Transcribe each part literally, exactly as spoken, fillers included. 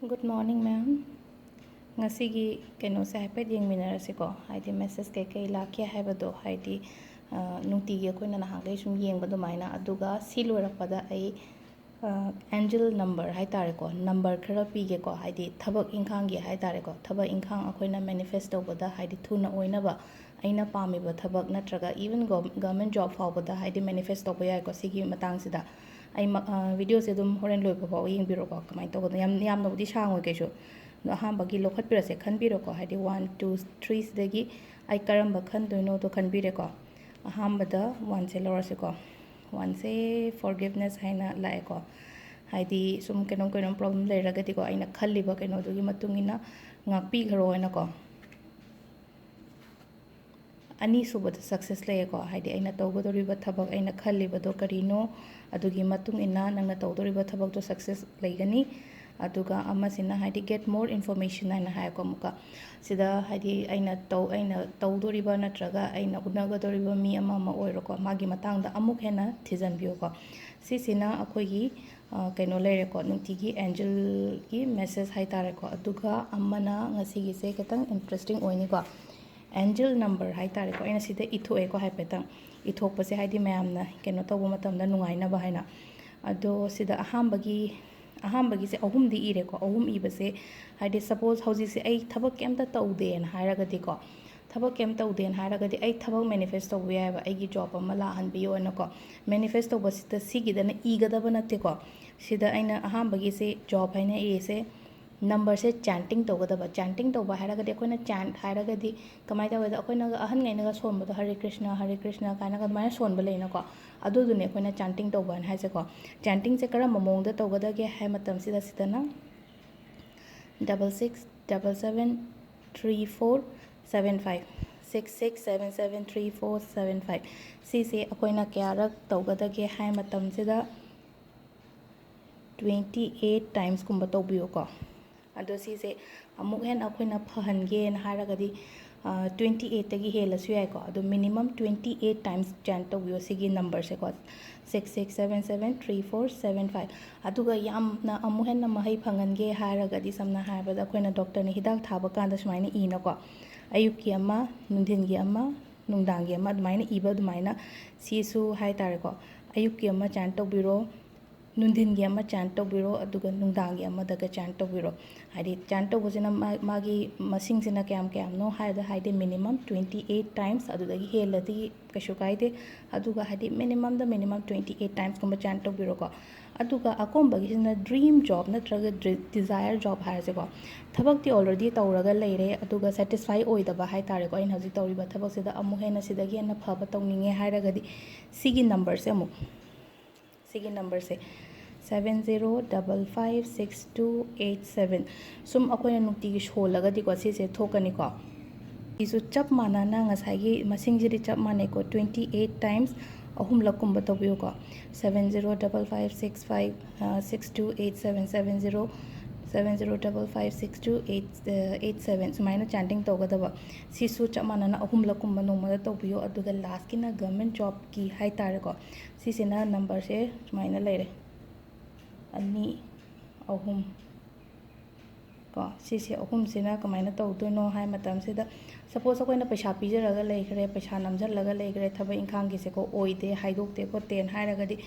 Good morning, ma'am. ꯉꯁꯤꯒꯤ ꯀꯩꯅꯣꯁꯦ ꯍꯥꯏꯐꯦꯠ ꯌꯦꯡꯃꯤꯟꯅꯔꯁꯤꯀꯣ, ꯍꯥꯏꯗꯤ message ꯀꯩꯀꯩ ꯂꯥꯛꯀꯦ ꯍꯥꯏꯕꯗꯣ, ꯍꯥꯏꯗꯤ, ꯑ, ꯅꯨꯡꯇꯤꯒꯤ ꯑꯩꯈꯣꯏꯅ ꯅꯍꯥꯟꯈꯩ ꯁꯨꯝ ꯌꯦꯡꯕ ꯑꯗꯨꯃꯥꯏꯅ꯫ ꯑꯗꯨꯒ ꯁꯤ ꯂꯣꯏꯔꯛꯄꯗ ꯑꯩ, ꯑ, angel number ꯍꯥꯏ ꯇꯥꯔꯦꯀꯣ, number ꯈꯔ ꯄꯤꯒꯦꯀꯣ, ꯍꯥꯏꯗꯤ ꯊꯕꯛ ꯏꯪꯈꯥꯡꯒꯤ ꯍꯥꯏ ꯇꯥꯔꯦꯀꯣ, ꯊꯕꯛ ꯏꯪꯈꯥꯡ ꯑꯩꯈꯣꯏꯅ manifest ꯇꯧꯕꯗ ꯍꯥꯏꯗꯤ ꯊꯨꯅ ꯑꯣꯏꯅꯕ, ꯑꯩꯅ ꯄꯥꯝꯃꯤꯕ ꯊꯕꯛ ꯅꯠꯇ꯭ꯔꯒ even gov-, government job ꯐꯥꯎꯕꯗ ꯍꯥꯏꯗꯤ manifest ꯇꯧꯕ ꯌꯥꯏꯀꯣ꯫ ꯁꯤꯒꯤ ꯃꯇꯥꯡꯁꯤꯗ ꯑꯩ ꯃ-, ꯑ, video ꯁꯦ ꯑꯗꯨꯝ ꯍꯣꯔꯦꯟ ꯂꯣꯏꯕ ꯐꯥꯎ ꯌꯦꯡꯕꯤꯔꯣꯀꯣ, ꯀꯃꯥꯏꯅ ꯇꯧꯒꯗꯣ꯫ ꯌꯥꯝ, ꯌꯥꯝꯅꯕꯨꯗꯤ ꯁꯥꯡꯉꯣꯏ ꯀꯩꯁꯨ꯫ ꯑꯗꯣ ꯑꯍꯥꯟꯕꯒꯤ ꯂꯧꯈꯠꯄꯤꯔꯁꯦ, ꯈꯟꯕꯤꯔꯣꯀꯣ, ꯍꯥꯏꯗꯤ one, two, three ꯁꯤꯗꯒꯤ ꯑꯩ ꯀꯔꯝꯕ ꯈꯟꯗꯣꯏꯅꯣꯗꯣ ꯈꯟꯕꯤꯔꯦꯀꯣ꯫ ꯑꯍꯥꯟꯕꯗ one ꯁꯦ ꯂꯧꯔꯁꯤꯀꯣ꯫ One ꯁꯦ forgiveness ꯍꯥꯏꯅ ꯂꯥꯛꯑꯦꯀꯣ, ꯍꯥꯏꯗꯤ ꯁꯨꯝ ꯀꯩꯅꯣꯝ ꯀꯩꯅꯣꯝ problem ꯂꯩꯔꯒꯗꯤꯀꯣ, ꯑꯩꯅ ꯈꯜꯂꯤꯕ ꯀꯩꯅꯣꯗꯨꯒꯤ ꯃꯇꯨꯡ ꯏꯟꯅ ꯉꯥꯛꯄꯤꯈ꯭ꯔꯣ ꯍꯥꯏꯅꯀꯣ꯫ ꯑꯅꯤꯁꯨꯕꯗ success ꯂꯩꯌꯦꯀꯣ, ꯍꯥꯏꯗꯤ ꯑꯩꯅ ꯇꯧꯒꯗꯧꯔꯤꯕ ꯊꯕꯛ, ꯑꯩꯅ ꯈꯜꯂꯤꯕꯗꯣ ꯀꯔꯤꯅꯣ, ꯑꯗꯨꯒꯤ ꯃꯇꯨꯡ ꯏꯟꯅ ꯅꯪꯅ ꯇꯧꯗꯧꯔꯤꯕ ꯊꯕꯛꯇꯣ success ꯂꯩꯒꯅꯤ꯫ ꯑꯗꯨꯒ ꯑꯃꯁꯤꯅ ꯍꯥꯏꯗꯤ get more information ꯍꯥꯏꯅ ꯍꯥꯏꯀꯣ꯫ ꯑꯃꯨꯛꯀ ꯁꯤꯗ ꯍꯥꯏꯗꯤ ꯑꯩꯅ ꯇꯧ-, ꯑꯩꯅ ꯇꯧꯗꯣꯔꯤꯕ ꯅꯠꯇ꯭ꯔꯒ ꯑꯩꯅ ꯎꯅꯒꯗꯧꯔꯤꯕ ꯃꯤ ꯑꯃ ꯑꯃ ꯑꯣꯏꯔꯣꯀꯣ, ꯃꯥꯒꯤ ꯃꯇꯥꯡꯗ ꯑꯃꯨꯛ ꯍꯦꯟꯅ ꯊꯤꯖꯤꯟꯕꯤꯌꯨꯀꯣ꯫ ꯁꯤꯁꯤꯅ ꯑꯩꯈꯣꯏꯒꯤ, ꯑ, ꯀꯩꯅꯣ ꯂꯩꯔꯦꯀꯣ, ꯅꯨꯡꯇꯤꯒꯤ angel ꯒꯤ message ꯍꯥꯏ ꯇꯥꯔꯦꯀꯣ꯫ ꯑꯗꯨꯒ ꯑꯃꯅ ꯉꯁꯤꯒꯤꯁꯦ ꯈꯤꯇꯪ interesting ꯑꯣꯏꯅꯤꯀꯣ꯫ Angel number ꯍꯥꯏ ꯇꯥꯔꯦꯀꯣ, ꯑꯩꯅ ꯁꯤꯗ ꯏꯊꯣꯛꯑꯦꯀꯣ ꯍꯥꯏꯐꯦꯠꯇꯪ꯫ ꯏꯊꯣꯛꯄꯁꯦ ꯍꯥꯏꯗꯤ ꯃꯌꯥꯝꯅ ꯀꯩꯅꯣ ꯇꯧꯕ ꯃꯇꯝꯗ ꯅꯨꯡꯉꯥꯏꯅꯕ ꯍꯥꯏꯅ꯫ ꯑꯗꯣ ꯁꯤꯗ ꯑꯍꯥꯟꯕꯒꯤ, ꯑꯍꯥꯟꯕꯒꯤꯁꯦ ꯑꯍꯨꯝꯗꯤ ꯏꯔꯦꯀꯣ꯫ ꯑꯍꯨꯝ ꯏꯕꯁꯦ ꯍꯥꯏꯗꯤ suppose ꯍꯧꯖꯤꯛꯁꯦ ꯑꯩ ꯊꯕꯛ ꯀꯩꯝꯇ ꯇꯧꯗꯦꯅ ꯍꯥꯏꯔꯒꯗꯤꯀꯣ, ꯊꯕꯛ ꯀꯩꯝ ꯇꯧꯗꯦꯅ ꯍꯥꯏꯔꯒꯗꯤ ꯑꯩ ꯊꯕꯛ manifest ꯇꯧꯕ ꯌꯥꯏꯑꯕ, ꯑꯩꯒꯤ job ꯑꯃ ꯂꯥꯛꯍꯟꯕꯤꯌꯣꯅꯀꯣ꯫ Manifest ꯇꯧꯕꯁꯤꯗ ꯁꯤꯒꯤꯗꯅ ꯏꯒꯗꯕ ꯅꯠꯇꯦꯀꯣ꯫ ꯁꯤꯗ ꯑꯩꯅ ꯑꯍꯥꯟꯕꯒꯤꯁꯦ job ꯍꯥꯏꯅ ꯏꯔꯤꯁꯦ, number ꯁꯦ chanting ꯇꯧꯒꯗꯕ꯫ Chanting ꯇꯧꯕ ꯍꯥꯏꯔꯒꯗꯤ, ꯑꯩꯈꯣꯏꯅ chant ꯍꯥꯏꯔꯒꯗꯤ ꯀꯃꯥꯏꯅ ꯇꯧꯒꯦꯗ, ꯑꯩꯈꯣꯏꯅꯒ ꯑꯍꯟꯈꯩꯅꯒ ꯁꯣꯟꯕꯗꯣ "ꯍꯔꯦ ꯀ꯭ꯔꯤꯁꯅ, ꯍꯔꯦ ꯀ꯭ꯔꯤꯁꯅ" ꯀꯥꯏꯅꯒ ꯑꯗꯨꯃꯥꯏꯅ ꯁꯣꯟꯕ ꯂꯩꯅꯀꯣ, ꯑꯗꯨꯗꯨꯅꯦ ꯑꯩꯈꯣꯏꯅ chanting ꯇꯧꯕ ꯍꯥꯏꯅ ꯍꯥꯏꯁꯦꯀꯣ꯫ Chanting ꯁꯦ ꯀꯔꯝꯕ ꯃꯑꯣꯡꯗ ꯇꯧꯒꯗꯒꯦ ꯍꯥꯏ ꯃꯇꯝꯁꯤꯗ, ꯁꯤꯗꯅ double six double seven three four seven five, six six seven seven three four seven five, ꯁꯤꯁꯦ ꯑꯩꯈꯣꯏꯅ ꯀꯌꯥꯔꯛ ꯇꯧꯒꯗꯒꯦ ꯍꯥꯏ ꯃꯇꯝꯁꯤꯗ, twenty eight times ꯀꯨꯝꯕ ꯇꯧꯕꯤꯌꯨꯀꯣ꯫ ꯑꯗꯣ ꯁꯤꯁꯦ ꯑꯃꯨꯛ ꯍꯦꯟꯅ ꯑꯩꯈꯣꯏꯅ ꯐꯍꯟꯒꯦꯅ ꯍꯥꯏꯔꯒꯗꯤ, ꯇ꯭ꯋꯦꯟꯇꯤ ꯑꯩꯠꯇꯒꯤ ꯍꯦꯜꯂꯁꯨ ꯌꯥꯏꯀꯣ꯫ ꯑꯗꯣ minimum twenty eight times chant ꯇꯧꯕꯤꯌꯣ ꯁꯤꯒꯤ numberꯁꯦꯀꯣ, six six seven seven three four seven five꯫ ꯑꯗꯨꯒ ꯌꯥꯝꯅ ꯑꯃꯨꯛ ꯍꯦꯟꯅ ꯃꯍꯩ ꯐꯪꯍꯟꯒꯦ ꯍꯥꯏꯔꯒꯗꯤ, ꯁꯝꯅ ꯍꯥꯏꯔꯕꯗ ꯑꯩꯈꯣꯏꯅ doctorꯅ ꯍꯤꯗꯥꯛ ꯊꯥꯕ ꯀꯥꯟꯗ ꯁꯨꯃꯥꯏꯅ ꯏꯅꯀꯣ, ꯑꯌꯨꯛꯀꯤ ꯑꯃ, ꯅꯨꯡꯊꯤꯟꯒꯤ ꯑꯃ, ꯅꯨꯡꯗꯥꯡꯒꯤ ꯑꯃ, ꯑꯗꯨꯃꯥꯏꯅ ꯏꯕ, ꯑꯗꯨꯃꯥꯏꯅ ꯁꯤꯁꯨ ꯍꯥꯏ ꯇꯥꯔꯦꯀꯣ, ꯑꯌꯨꯛꯀꯤ ꯑꯃ chant ꯇꯧꯕꯤꯔꯣ, ꯅꯨꯡꯊꯤꯟꯒꯤ ꯑꯃ chant ꯇꯧꯕꯤꯔꯣ, ꯑꯗꯨꯒ ꯅꯨꯡꯗꯥꯡꯒꯤ ꯑꯃꯗꯒ chant ꯇꯧꯕꯤꯔꯣ꯫ ꯍꯥꯏꯗꯤ chant ꯇꯧꯕꯁꯤꯅ ꯃꯥ-, ꯃꯥꯒꯤ ꯃꯁꯤꯡꯁꯤꯅ ꯀꯌꯥꯝ ꯀꯌꯥꯝꯅꯣ ꯍꯥꯏꯗ, ꯍꯥꯏꯗꯤ minimum twenty eight times, ꯑꯗꯨꯗꯒꯤ ꯍꯦꯜꯂꯗꯤ ꯀꯩꯁꯨ ꯀꯥꯏꯗꯦ꯫ ꯑꯗꯨꯒ ꯍꯥꯏꯗꯤ minimumꯗ minimum twenty eight timesꯀꯨꯝꯕ chant ꯇꯧꯕꯤꯔꯣꯀꯣ꯫ ꯑꯗꯨꯒ ꯑꯀꯣꯝꯕꯒꯤꯁꯤꯅ dream job ꯅꯠꯇ꯭ꯔꯒ dri-, desire job ꯍꯥꯏꯔꯁꯦꯀꯣ꯫ ꯊꯕꯛꯇꯤ already ꯇꯧꯔꯒ ꯂꯩꯔꯦ, ꯑꯗꯨꯒ satisfy ꯑꯣꯏꯗꯕ ꯍꯥꯏ ꯇꯥꯔꯦꯀꯣ, ꯑꯩꯅ ꯍꯧꯖꯤꯛ ꯇꯧꯔꯤꯕ ꯊꯕꯛꯁꯤꯗ ꯑꯃꯨꯛ ꯍꯦꯟꯅ ꯁꯤꯗꯒꯤ ꯍꯦꯟꯅ ꯐꯕ ꯇꯧꯅꯤꯡꯉꯦ ꯍꯥꯏꯔꯒꯗꯤ ꯁꯤꯒꯤ numberꯁꯦ ꯑꯃꯨꯛ, ꯁꯤꯒꯤ numberꯁꯦ seven zero double five six two eight seven꯫ ꯁꯨꯝ ꯑꯩꯈꯣꯏꯅ ꯅꯨꯡꯇꯤꯒꯤ ꯁꯣꯜꯂꯒꯗꯤꯀꯣ, ꯁꯤꯁꯦ ꯊꯣꯛꯀꯅꯤꯀꯣ꯫ ꯁꯤꯁꯨ ꯆꯞ ꯃꯥꯟꯅꯅ ꯉꯁꯥꯏꯒꯤ ꯃꯁꯤꯡꯁꯤꯗꯤ ꯆꯞ ꯃꯥꯟꯅꯩꯀꯣ, twenty eight times ꯑꯍꯨꯝꯂꯛꯀꯨꯝꯕ ꯇꯧꯕꯤꯌꯨꯀꯣ꯫ Seven zero double five six five six two eight seven, seven zero, seven zero double five six two eight eight seven, ꯁꯨꯃꯥꯏꯅ chanting ꯇꯧꯒꯗꯕ꯫ ꯁꯤꯁꯨ ꯆꯞ ꯃꯥꯟꯅꯅ ꯑꯍꯨꯝꯂꯛꯀꯨꯝꯕ ꯅꯣꯡꯃꯗ ꯇꯧꯕꯤꯌꯣ꯫ ꯑꯗꯨꯒ lastꯀꯤꯅ government jobꯀꯤ ꯍꯥꯏ ꯇꯥꯔꯦꯀꯣ꯫ ꯁꯤꯁꯤꯅ numberꯁꯦ ꯁꯨꯃꯥꯏꯅ ꯂꯩꯔꯦ, ꯑꯅꯤ, ꯑꯍꯨꯝ ꯀꯣ꯫ ꯁꯤꯁꯦ ꯑꯍꯨꯝꯁꯤꯅ ꯀꯃꯥꯏꯅ ꯇꯧꯗꯣꯏꯅꯣ ꯍꯥꯏ ꯃꯇꯝꯁꯤꯗ, suppose ꯑꯩꯈꯣꯏꯅ ꯄꯩꯁꯥ ꯄꯤꯖꯔꯒ ꯂꯩꯈ꯭ꯔꯦ, ꯄꯩꯁꯥ ꯅꯝꯁꯤꯜꯂꯒ ꯂꯩꯈ꯭ꯔꯦ, ꯊꯕꯛ ꯏꯪꯈꯥꯡꯒꯤꯁꯦꯀꯣ, ꯑꯣꯏꯗꯦ, ꯍꯥꯏꯗꯣꯛꯇꯦ ꯈꯣꯠꯇꯦꯅ ꯍꯥꯏꯔꯒꯗꯤ,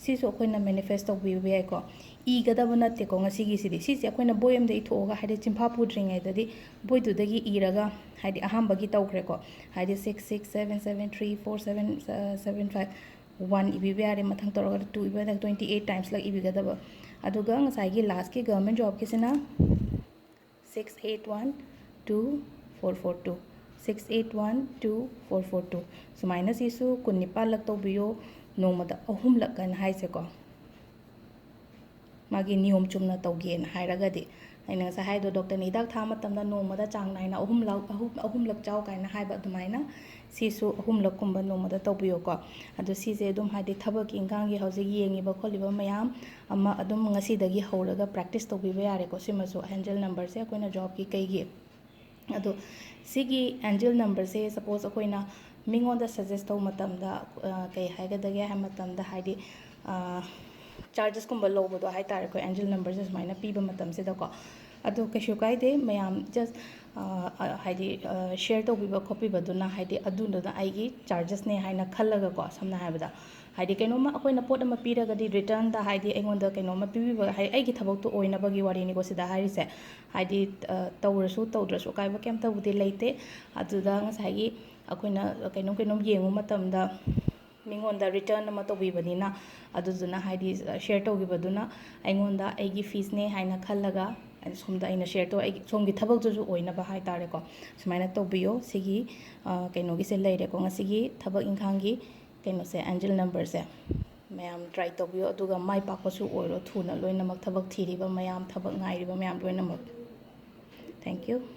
ꯁꯤꯁꯨ ꯑꯩꯈꯣꯏꯅ manifest ꯇꯧꯕꯤꯕ ꯌꯥꯏꯀꯣ꯫ ꯏꯒꯗꯕ ꯅꯠꯇꯦꯀꯣ ꯉꯁꯤꯒꯤꯁꯤꯗꯤ꯫ ꯁꯤꯁꯦ ꯑꯩꯈꯣꯏꯅ ꯕꯣꯏ ꯑꯃꯗ ꯏꯊꯣꯛꯑꯒ, ꯍꯥꯏꯗꯤ ꯆꯤꯟꯐꯥ ꯄꯨꯗ꯭ꯔꯤꯉꯩꯗꯗꯤ ꯕꯣꯏꯗꯨꯗꯒꯤ ꯏꯔꯒ, ꯍꯥꯏꯗꯤ ꯑꯍꯥꯟꯕꯒꯤ ꯇꯧꯈ꯭ꯔꯦꯀꯣ, ꯍꯥꯏꯗꯤ six six seven seven three four seven seven five, one ꯏꯕꯤꯕ ꯌꯥꯔꯦ꯫ ꯃꯊꯪ ꯇꯧꯔꯒ two ꯏꯕ, twenty eight timesꯂꯛ ꯏꯕꯤꯒꯗꯕ꯫ ꯑꯗꯨꯒ ꯉꯁꯥꯏꯒꯤ lastꯀꯤ government jobꯀꯤꯁꯤꯅ six eight one two four four two, six eight one two four four two꯫ ꯁꯨꯃꯥꯏꯅ ꯁꯤꯁꯨ ꯀꯨꯟꯅꯤꯄꯥꯜꯂꯛ ꯇꯧꯕꯤꯌꯣ, ꯅꯣꯡꯃꯗ ꯑꯍꯨꯝꯂꯛ ꯑꯅ ꯍꯥꯏꯁꯦꯀꯣ꯫ ꯃꯥꯒꯤ ꯅꯤꯌꯣꯝ ꯆꯨꯝꯅ ꯇꯧꯒꯦꯅ ꯍꯥꯏꯔꯒꯗꯤ, ꯑꯩꯅ ꯉꯁꯥꯏ ꯍꯥꯏꯗꯣ, doctorꯅ ꯍꯤꯗꯥꯛ ꯊꯥ ꯃꯇꯝꯗ ꯅꯣꯡꯃꯗ ꯆꯥꯡ ꯅꯥꯏꯅ ꯑꯍꯨꯝꯂꯛ, ꯑꯍꯨꯝ, ꯑꯍꯨꯝꯂꯛ ꯆꯥꯎ ꯀꯥꯏꯅ ꯍꯥꯏꯕ ꯑꯗꯨꯃꯥꯏꯅ, ꯁꯤꯁꯨ ꯑꯍꯨꯝꯂꯛꯀꯨꯝꯕ ꯅꯣꯡꯃꯗ ꯇꯧꯕꯤꯌꯨꯀꯣ꯫ ꯑꯗꯣ ꯁꯤꯁꯦ ꯑꯗꯨꯝ, ꯍꯥꯏꯗꯤ ꯊꯕꯛꯀꯤ ꯏꯪꯈꯥꯡꯒꯤ ꯍꯧꯖꯤꯛ ꯌꯦꯡꯉꯤꯕ ꯈꯣꯠꯂꯤꯕ ꯃꯌꯥꯝ ꯑꯃ ꯑꯗꯨꯝ ꯉꯁꯤꯗꯒꯤ ꯍꯧꯔꯒ practice ꯇꯧꯕꯤꯕ ꯌꯥꯔꯦꯀꯣ꯫ ꯁꯤꯃꯁꯨ angel numberꯁꯦ ꯑꯩꯈꯣꯏꯅ jobꯀꯤ ꯀꯩꯒꯤ ꯑꯗꯣ ꯁꯤꯒꯤ ꯑꯦꯟꯖꯦꯜ ꯅꯝꯕꯔꯁꯦ ꯁꯄꯣꯁ ꯑꯩꯈꯣꯏꯅ ꯃꯤꯉꯣꯟꯗ ꯁꯖꯦꯁ ꯇꯧꯕ ꯃꯇꯝꯗ ꯀꯩ ꯍꯥꯏꯒꯗꯒꯦ ꯍꯥꯏꯕ ꯃꯇꯝꯗ, ꯍꯥꯏꯗꯤ ꯆꯥꯔꯖꯦꯁꯀꯨꯝꯕ ꯂꯧꯕꯗꯣ ꯍꯥꯏ ꯇꯥꯔꯦꯀꯣ, ꯑꯦꯟꯖꯦꯜ ꯅꯝꯕꯔꯁꯦ ꯁꯨꯃꯥꯏꯅ ꯄꯤꯕ ꯃꯇꯝꯁꯤꯗꯀꯣ꯫ ꯑꯗꯣ ꯀꯩꯁꯨ ꯀꯥꯏꯗꯦ ꯃꯌꯥꯝ, ꯖꯁ ꯍꯥꯏꯗꯤ ꯁꯤꯌꯔ ꯇꯧꯕꯤꯕ ꯈꯣꯠꯄꯤꯕꯗꯨꯅ, ꯍꯥꯏꯗꯤ ꯑꯗꯨꯗꯨꯅ ꯑꯩꯒꯤ ꯆꯥꯔꯖꯦꯁꯅꯦ ꯍꯥꯏꯅ ꯈꯜꯂꯒꯀꯣ, ꯁꯝꯅ ꯍꯥꯏꯔꯕꯗ ꯍꯥꯏꯗꯤ ꯀꯩꯅꯣꯝꯃ ꯑꯩꯈꯣꯏꯅ ꯄꯣꯠ ꯑꯃ ꯄꯤꯔꯒꯗꯤ ꯔꯤꯇꯔꯟꯗ ꯍꯥꯏꯗꯤ ꯑꯩꯉꯣꯟꯗ ꯀꯩꯅꯣꯝꯃ ꯄꯤꯕꯤꯕ, ꯍꯥꯏꯗꯤ ꯑꯩꯒꯤ ꯊꯕꯛꯇꯣ ꯑꯣꯏꯅꯕꯒꯤ ꯋꯥꯔꯤꯅꯤꯀꯣ ꯁꯤꯗ ꯍꯥꯏꯔꯤꯁꯦ꯫ ꯍꯥꯏꯗꯤ ꯇꯧꯔꯁꯨ ꯇꯧꯗ꯭ꯔꯁꯨ ꯑꯀꯥꯏꯕ ꯀꯩꯝꯇꯕꯨꯗꯤ ꯂꯩꯇꯦ꯫ ꯑꯗꯨꯗ ꯉꯁꯥꯏꯒꯤ ꯑꯩꯈꯣꯏꯅ ꯀꯩꯅꯣꯝ ꯀꯩꯅꯣꯝ ꯌꯦꯡꯕ ꯃꯇꯝꯗ ꯃꯤꯉꯣꯟꯗ ꯔꯤꯇꯔꯟ ꯑꯃ ꯇꯧꯕꯤꯕꯅꯤꯅ, ꯑꯗꯨꯗꯨꯅ ꯍꯥꯏꯗꯤ ꯁꯤꯌꯔ ꯇꯧꯈꯤꯕꯗꯨꯅ ꯑꯩꯉꯣꯟꯗ ꯑꯩꯒꯤ ꯐꯤꯁꯅꯦ ꯍꯥꯏꯅ ꯈꯜꯂꯒ ꯁꯣꯝꯗ ꯑꯩꯅ ꯁꯤꯌꯔ ꯇꯧ, ꯑꯩꯒꯤ ꯁꯣꯝꯒꯤ ꯊꯕꯛꯇꯨꯁꯨ ꯑꯣꯏꯅꯕ ꯍꯥꯏ ꯇꯥꯔꯦꯀꯣ꯫ ꯁꯨꯃꯥꯏꯅ ꯇꯧꯕꯤꯌꯣ꯫ ꯁꯤꯒꯤ ꯀꯩꯅꯣꯒꯤꯁꯦ ꯂꯩꯔꯦꯀꯣ, ꯉꯁꯤꯒꯤ ꯊꯕꯛ ꯏꯪꯈꯥꯡꯒꯤ ꯀꯩꯅꯣꯁꯦ, ꯑꯦꯟꯖꯦꯜ ꯅꯝꯕꯔꯁꯦ꯫ ꯃꯌꯥꯝ ꯇ꯭ꯔꯥꯏ ꯇꯧꯕꯤꯌꯣ, ꯑꯗꯨꯒ ꯃꯥꯏ ꯄꯥꯛꯄꯁꯨ ꯑꯣꯏꯔꯣ ꯊꯨꯅ ꯂꯣꯏꯅꯃꯛ, ꯊꯕꯛ ꯊꯤꯔꯤꯕ ꯃꯌꯥꯝ, ꯊꯕꯛ ꯉꯥꯏꯔꯤꯕ ꯃꯌꯥꯝ ꯂꯣꯏꯅꯃꯛ꯫ Thank you꯫